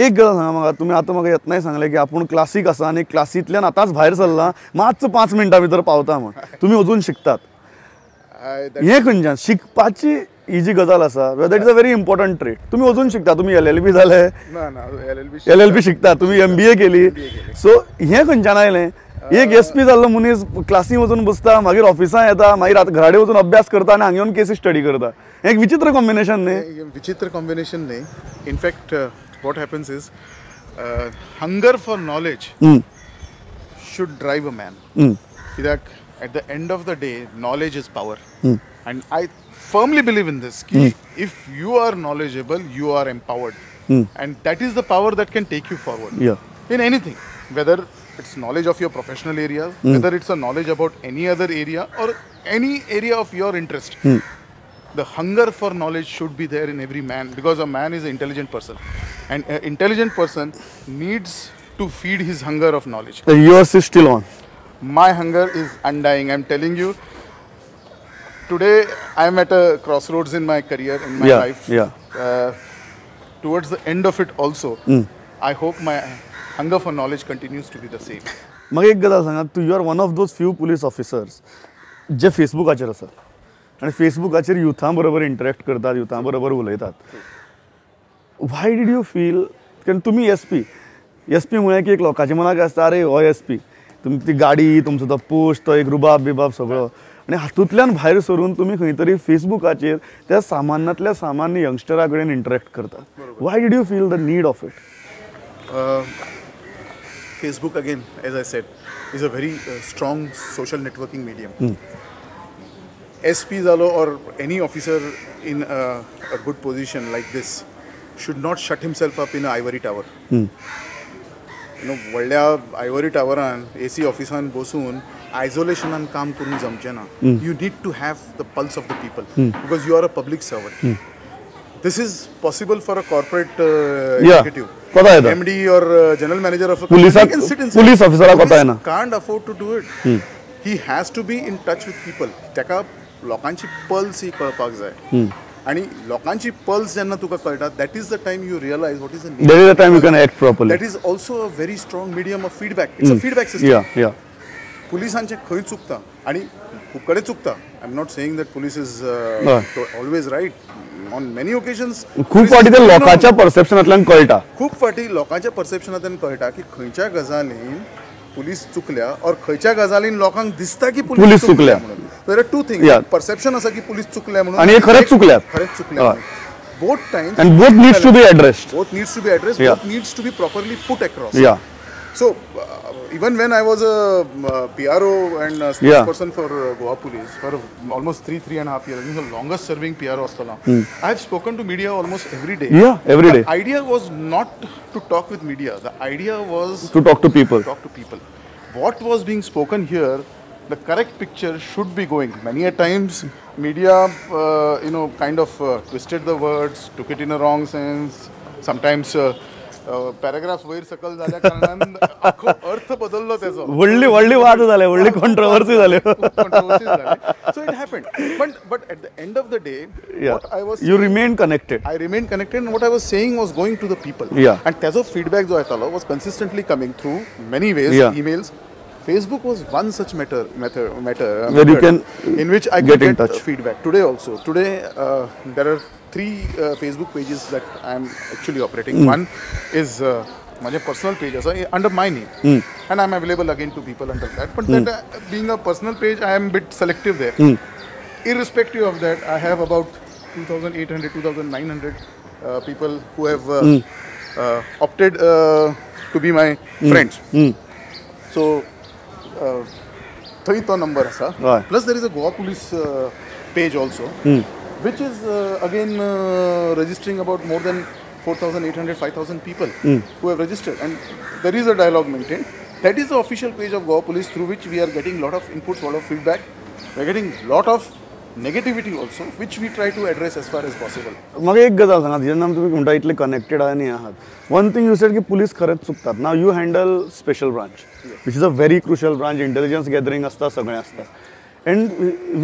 एक गजाल सांगा म्हाका, तुमी आतां म्हाका येतनाय सांगलें की आपूण क्लासीक आसा आनी क्लासींतल्यान आतांच भायर सरला, मातसो 5 मिनटां भितर पावता म्हूण. तुमी अजून शिकतात, हें खंयच्यान शिकपाची ही जी गजाल आसा, that is a very important trait. तुमी अजून शिकता, तुमी LLB जाले, LLB शिकता, तुमी MBA केली, सो हें खंयच्यान आयलें? एक SP जाल्लो मनीस क्लासी वचून बसता, मागीर ऑफिसांत येता, मागीर आतां घरा कडेन वचून अभ्यास करता आनी हांगा येवन केसी स्टडी करता. हें एक विचित्र कॉम्बिनेशन न्ही? विचित्र कॉम्बिनेशन न्ही. In fact what happens is hunger for knowledge should drive a man. कित्याक at the end of the day knowledge is power. And I firmly believe in this ki if you are knowledgeable, you are empowered. And that is the power that can take you forward. In anything, whether it's knowledge of your professional area, whether it's a knowledge about any other area or any area of your interest. The hunger for knowledge should be there in every man, because a man is an intelligent person, and an intelligent person needs to feed his hunger of knowledge. Yours is still on. My hunger is undying, I'm telling you. Today, I'm at a crossroads in my career, in my life. Towards the end of it also, I hope my hunger for knowledge continues to be the same. म्हाका एक गजाल सांगा, तूं you are one of those few police officers जे फेसबुकाचेर आसात आनी फेसबुकाचेर युथां बरोबर इंटरेक्ट करतात, युथां बरोबर उलयतात. Why did you feel, कारण तुमी SP, SP म्हळ्यार की एक लोकांच्या मनाक आसता, अरे हो SP, तुमची ती गाडी, तुमचो तो पोस्ट, तो एक रुबाब बिबाब सगळो, आनी हातूंतल्यान भायर सरून तुमी खंय तरी फेसबुकाचेर त्या सामान्यांतल्या सामान्य यंगस्टरा कडेन इंटरेक्ट करतात. Why did you feel the need of it? Facebook, again, as I said, is a very strong social networking medium. SP जालो or any officer in a good position like this should not shut himself up in an ivory tower. You know, व्हडल्या ivory टावरान AC ऑफिसान बसून आयसोलेशनान काम करून जमचें ना. You need to have the pulse of the people, because you are a public servant. This is possible for a corporate executive, MD or general manager of a police ऑफिसराक कोता येना, can't afford to do it. He has to be in touch with people. ताका लोकांची pulse ही कळपाक जाय, आनी लोकांची pulse जेन्ना तुका कळटा, that is the time you realise what is the need. That is the time you can act properly. That is also a very strong medium of feedback. It's a feedback system. पुलिसांचें खंय चुकता आनी खूब कडेन चुकता. I am not saying that police is always right. On many occasions खूब फावटी ते लोकांच्या परसेप्शनांतल्यान कळटा, खूब फावटी लोकांच्या परसेप्शनांतल्यान कळटा की खंयच्या गजालीन पुलीस चुकल्या और खंयच्या गजालीन लोकांक दिसता की पुलीस चुकल्या म्हणून. There are two things. Perception आसा की पुलीस चुकल्या म्हणून, आनी खरेंच चुकल्या, खरेंच चुकल्या. Both times and both needs to be addressed. Both needs to be addressed. Both needs to be properly put across. So even when I was a PRO and a spokesperson for Goa Police for almost 3.5 years, I think the longest serving PRO astala. I have spoken to media almost every day. Every day. The idea was not to talk with media. The idea was to talk to people. Talk to people. What was being spoken here, the correct picture should be going. Many a times, media, you know, kind of twisted the words, took it in a wrong sense. Sometimes paragraph वयर सकल जाल्या कारणान आख्खो अर्थ बदललो तेजो, व्हडली व्हडली वाद जाले, व्हडली कॉन्ट्रोवर्सी जाली. So it happened, but at the end of the day, what I was, you remain connected. I remain connected, and what I was saying was going to the people. And तेजो feedback जो येतालो was consistently coming through many ways, emails. Facebook was one such matter where you can in which I could get feedback. Today also, today there are 3 Facebook pages that I am actually operating. One is my personal page under my name, and I am available again to people under that. But that being a personal page, I am a bit selective there. Irrespective of that, I have about 2,800, 2,900 people who have opted to be my friends. So थंय तो number आसा. Plus there is a Goa Police page also, which is again registering about more than 4,800, 5,000 people who have registered, and there is a dialogue maintained. That is the official page of Goa Police, through which we are getting lot of inputs, lot of feedback. We are getting lot of negativity also, which we try to address as far as possible. म्हाका एक गजाल सांगा, जेन्ना तुमी म्हणटा इतले connected आनी आहात, वन थिंग you said की पुलीस खरेंच चुकतात. Now you handle special branch, which is a very crucial branch. Intelligence gathering आसता, सगळें आसता, and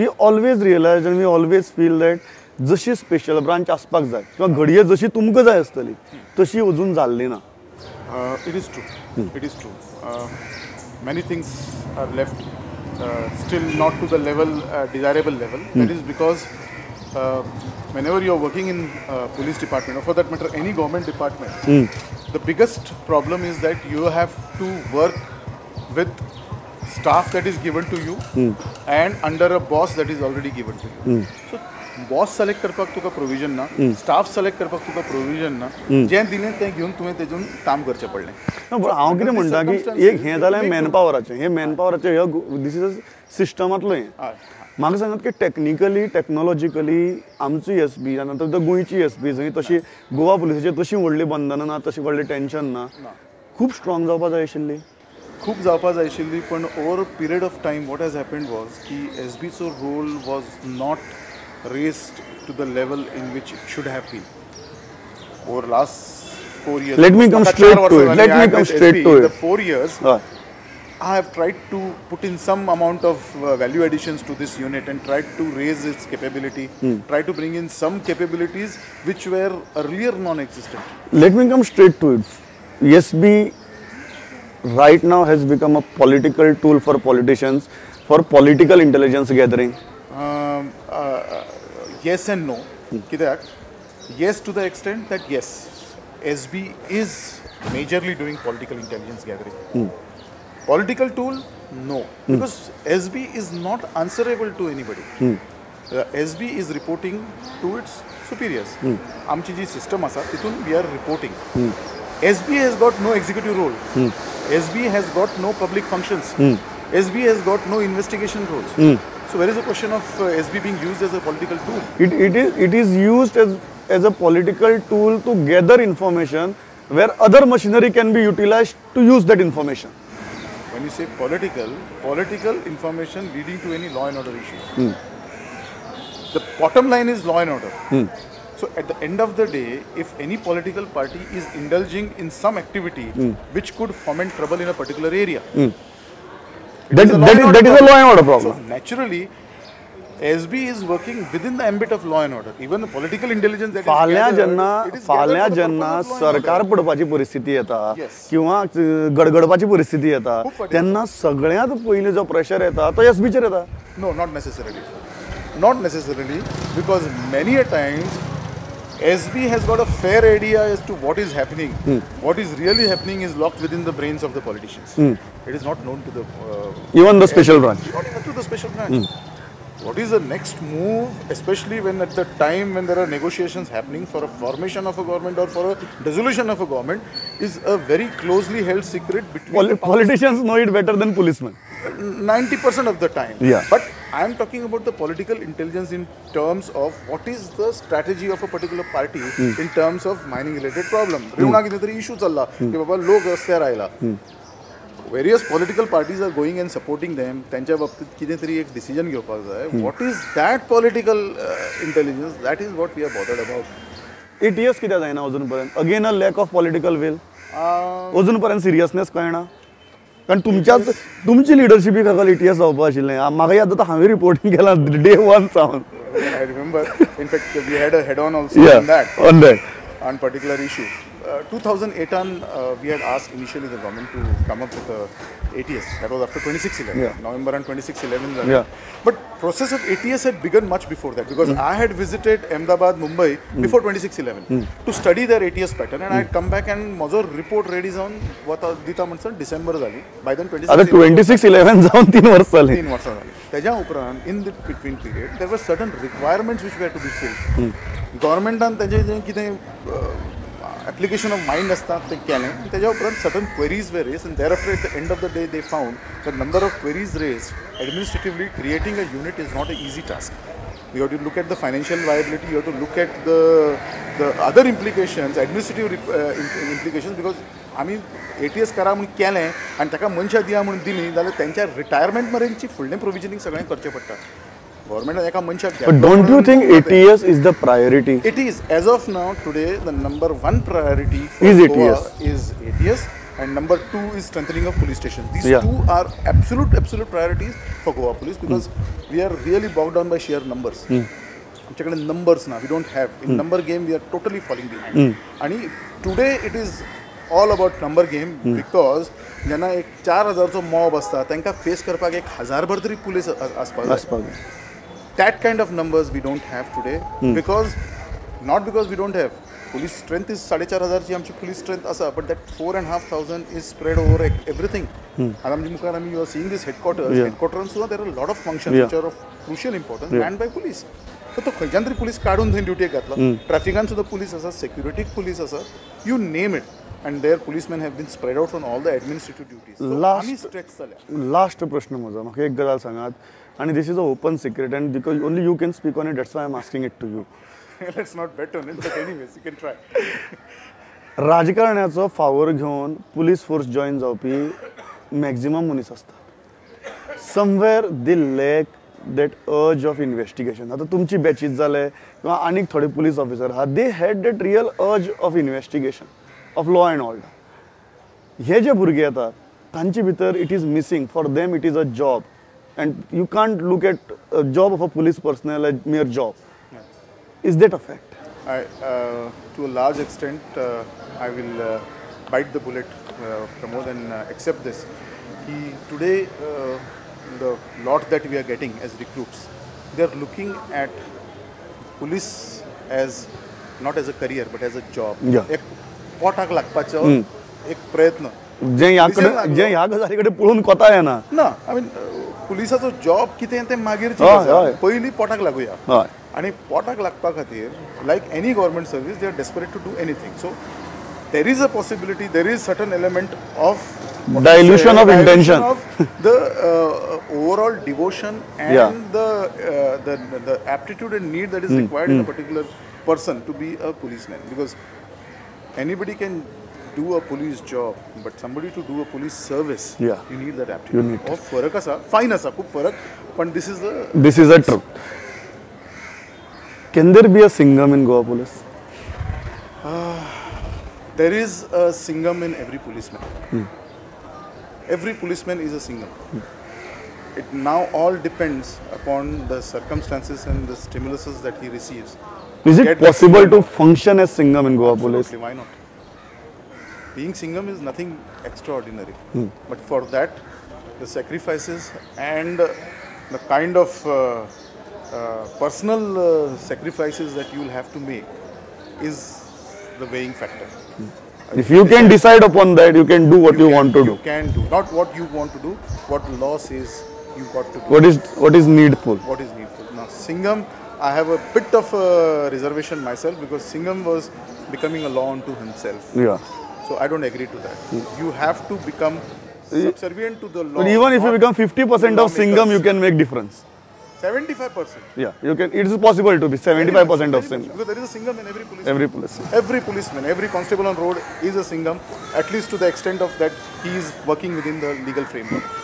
we always realise and we always feel that जशी स्पेशल ब्रांच आसपाक जाय किंवा घडये जशी तुमकां जाय आसतली तशी अजून जाल्ली ना. It is true. It is true. Many things are left still not to the level, desirable level. That is because whenever you are working in police department, or for that matter any government department, the biggest problem is that you have to work with staff that is given to you and under a boss that is already given to you. So boss select करपाक तुका provision ना, staff select करपाक तुका provision ना, जें दिलें तें घेवन तुवें तेजून काम करचें पडलें. हांव कितें म्हणटा की एक हें जालें मॅन पावराचें, हें मॅन पावराचें हे this is सिस्टमांतलें हें. म्हाका सांगात की टॅक्निकली टॅक्नोलॉजिकली आमची एस बी नंतर गोंयची एस बी जंय तशी गोवा पुलिसाचेर तशी व्हडली बंधनां ना, तशी व्हडलें टेंशन ना, खूब स्ट्रॉंग जावपा जाय आशिल्ली, खूब जावपा जाय आशिल्ली. पण over a period of time what has happened was की एस बीचो role was not raised to the level in which it should have been over last 4 years. Let me come straight to it. Let me come straight to it. The 4 years, I have tried to put in some amount of value additions to this unit and tried to raise its capability, try to bring in some capabilities which were earlier non-existent. Let me come straight to it. SB right now has become a political tool for politicians, for political intelligence gathering. Yes and no. Kidak? Yes, to the extent that yes, SB is majorly doing political intelligence gathering. Political tool? No. Because SB is not answerable to anybody. SB is reporting to its superiors. Amchi ji system asa, titun we are reporting. SB has got no executive role. SB has got no public functions. SB has got no investigation roles. So where is the question of SB being used as a political tool? It is used as a political tool to gather information where other machinery can be utilized to use that information. When you say political, political information leading to any law and order issues. The bottom line is law and order. So at the end of the day, if any political party is indulging in some activity which could foment trouble in a particular area, that is a law and order problem. So naturally, SB is working within the ambit of law and order. Even the political intelligence that is gathered, फाल्यां जेन्ना सरकार पडपाची परिस्थिती येता किंवा गडगडपाची परिस्थिती येता तेन्ना सगळ्यांत पयलीं जो प्रेशर येता तो एसबीचेर येता. No, not necessarily. Not necessarily, because many a times SB has got a fair idea as to what is happening. What is really happening is locked within the brains of the politicians. It is not known to the even the special branch. Not even to the special branch. What is the next move, especially when at the time when there are negotiations happening for a formation of a government or for a dissolution of a government, is a very closely held secret between politicians know it better than policemen. 90% of the time. Yeah. But I am talking about the political intelligence in terms of what is the strategy of a particular party in terms of mining related problem. Revna कितें तरी issue चल्ला की बाबा लोक रस्त्यार आयला. Various political parties are going and supporting them. त्यांच्या बाबतीत कितें तरी एक डिसिजन घेवपाक जाय. What is that political intelligence? That is what we are bothered about. ATS कित्याक जायना अजून पर्यंत? Again a lack of political will. अजून पर्यंत सिरियसनेस कळना. कारण तुमच्याच तुमची लिडरशिपी खाला एटीएस जावपा आशिल्लें. म्हाका याद जाता हांवें रिपोर्टिंग केलां डे वन सावन. I remember, in fact, we had a head on also on that. On that. On particular issue. 2008 on, we had asked initially the government to come up with a ATS. That was after 26/11, yeah. November and 26/11. Yeah. But process of ATS had begun much before that, because I had visited Ahmedabad, Mumbai before 26/11 to study their ATS pattern, and I had come back and म्हजो report ready जावन वता दिता म्हणसर December जाली. By then 26/11 जावन 3 वर्स जाली. 3 वर्सां जाली. तेज्या उपरांत in the between period there were certain requirements which were to be filled. गव्हर्मेंटान तेजें जें कितें application of mind असता ते केलें. तेज्या उपरांत certain queries were raised, and thereafter at the end of the day they found the number of queries raised administratively creating a unit is not an easy task. You have to look at the financial viability, you have to look at the other implications, administrative implications, because आमी ATS करा म्हूण केलें आनी ताका मनशां दिया म्हूण दिली जाल्यार तेंच्या रिटायरमेंट मेरेनची फुडलें प्रोविजनींग सगळें करचें पडटा. Government एका मनशाक. But don't you think ATS is the priority? It is. As of now, today, the number one priority for is Goa ATS. Is ATS, and number two is strengthening of police stations. These two are absolute priorities for Goa police, because we are really bogged down by sheer numbers. आमच्याकडे numbers ना, we don't have. In number game, we are totally falling behind. आणि today it is all about number game because जेन्ना एक 4000चो mob आसता तांकां face करपाक 1000 भर तरी पुलीस आसपाक जाय. That kind of numbers we don't have today because not because we don't have police strength is 4500 ची आमची पुलीस स्ट्रेंथ आसा, but that 4500 is spread over everything. आतां आमच्या मुखार आमी you are seeing this headquarters, हेडक्वॉर्टरान सुद्दां there are lot of functions which are of crucial importance manned by police. तर तो खंयच्यान तरी पुलीस काडून थंय ड्युटेक घातला. ट्रॅफिकान सुद्दां पुलीस आसा, सेक्युरिटीक पुलीस आसा, you name it, and their policemen have been spread out on all the administrative duties. आमी स्ट्रेच जाल्या. लास्ट प्रश्न म्हजो, म्हाका एक गजाल सांगात, आनी this is a open secret and because only you can speak on it, that's why I am asking it to you. Let's not bet on it, but anyways, you can try. राजकारण्याचो फावर घेवन police force join जावपी maximum मनीस आसतात. Somewhere they lack that urge of investigation. आतां तुमची batches जाले किंवा आनीक थोडे पुलीस ऑफिसर आहा, they had that real urge of investigation of law and order. हे जे भुरगे येतात तांचे भितर it is missing. For them it is a job and you can't look at job of a police personnel as mere job. Is that a fact? To a large extent, I will bite the bullet, Pramod, and accept this. Today, the lot that we are getting as recruits, they are looking at police as not as a career but as a job. एक पोटाक लागपाचो एक प्रयत्न. जे ह्या गजाली कडेन पळोवन कोता येना. ना, I mean पुलिसाचो जॉब कितें तें मागीर पयलीं पोटाक लागुया. आनी पोटाक लागपा खातीर like any government service they are desperate to do anything. So there is a possibility, there is certain element of dilution of intention, of the overall devotion and the aptitude and need that is required in a particular person to be a policeman. Because anybody can do a police job, but somebody to do a police service, you need that aptitude. हो फरक आसा, fine आसा, खूब फरक, पण this is a truth. Can there be a Singham in Goa Police? There is a Singham in every policeman. Every policeman is a Singham. It now all depends upon the circumstances and the stimuluses that he receives. Is it possible to function as Singham in Goa Police? Absolutely, why not? Being Singham is nothing extraordinary. But for that, the sacrifices and the kind of personal sacrifices that you will have to make is the weighing factor. If you can decide upon that, you can do what you want to do. You can do. Not what you want to do, what law says you got to do. What is needful. What is needful. Now, Singham, I have a bit of a reservation myself because Singham was becoming a law unto himself. Yeah. So I don't agree to that. You have to become subservient to the law. But even if you become 50% of Singham, you can make difference. 75%. Yeah, you can. It is possible to be 75% of Singham. Because there is a Singham in every policeman. Every policeman. Every policeman, every constable on road is a Singham, at least to the extent of that he is working within the legal framework.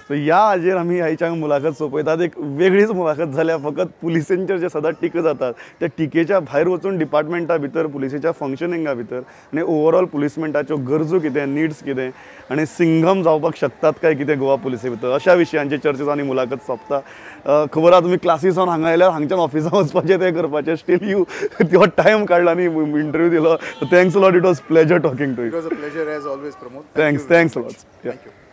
So ह्या हाजेर आमी आयच्या मुलाखत सोंपयतात. एक वेगळीच मुलाखत जाल्या. फकत पुलिसेंचेर जे सदांच टिका जातात त्या टिकेच्या भायर वचून डिपार्टमेंटा भितर, पुलिसेच्या फंक्शनिंगा भितर आनी ओवरऑल पुलिसमेंटाच्यो गरजो कितें, निड्स कितें आनी सिंघम जावपाक शकतात काय कितें गोवा पुलिसे भितर, अशा विशयांचे चर्चेस आनी मुलाखत सोंपता. खबर आहा तुमी क्लासीस सावन हांगा आयल्यार हांगच्यान ऑफिसांत वचपाचें तें करपाचें, स्टील you तो टायम काडला आनी इंटरव्यू दिलो. Thanks a lot. It was pleasure talking to you. It was a pleasure as always, Pramod. Thanks, thanks a lot. Thank you.